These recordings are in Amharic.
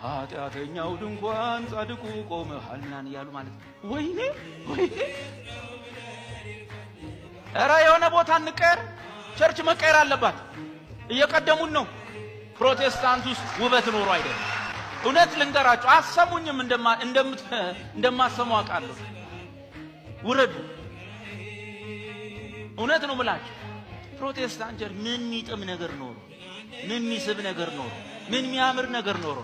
በኃጢአተኛው ድንኳን ጻድቁ ቆመሃል ምናምን እያሉ ማለት ነው። ወይኔ ወይኔ! ኧረ የሆነ ቦታ እንቀየር። Church መቀየር አለባት። እየቀደሙን ነው። ፕሮቴስታንት ውስጥ ውበት ኖሮ አይደለም። እውነት ልንገራችሁ፣ አሰሙኝም፣ እንደማሰሙ አውቃለሁ። ውረዱ። እውነት ነው ምላችሁ። ፕሮቴስታንት church ምን የሚጥም ነገር ኖሮ፣ ምን የሚስብ ነገር ኖሮ፣ ምን የሚያምር ነገር ኖሮ?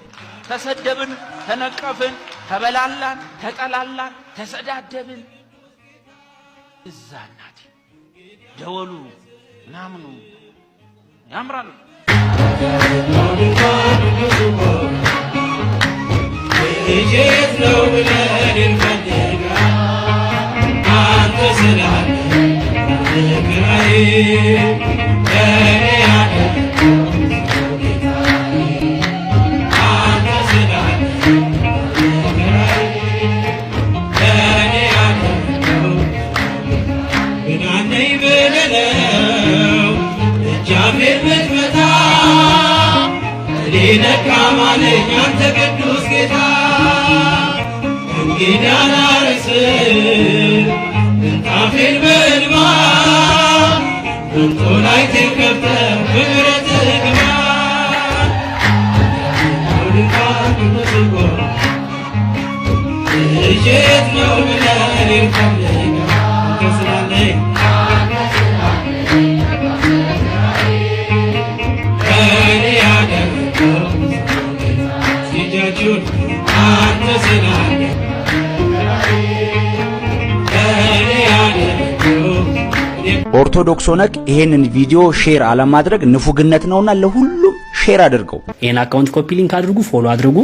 ተሰደብን፣ ተነቀፍን፣ ተበላላን፣ ተጠላላን፣ ተሰዳደብን። እዛ እናቴ ደወሉ ምናምኑ ያምራል። ልጄት ነው ብለን እንፈልጋ አንተ ስላለ ግራዬ ለእኔ ያደረገው ጌታዬ፣ አንተ ስላለ ግራዬ ለእኔ ያደረገው ምናነኝ ብልለው እጃፌን ብትመታ እኔ ደካማ ነኝ አንተ ቅዱስ ጌታ። እንግዳ ላርስህ ምንጣፌን በእንባ እንጦላይቴን ከፍተህ በምሕረትህ ግባ። ድንኳን ቅዱስ ልጄት ነው ብለን እንፈልጋ አንተ ስላለኝ ለእኔ ያደረገው እጃችሁን አንተ ስላለ ለእኔ ያደረገው። ኦርቶዶክስ ሆነክ ይሄንን ቪዲዮ share አለማድረግ ንፉግነት ነውና ለሁሉም share አድርገው። ይህን account copy link አድርጉ፣ follow አድርጉ።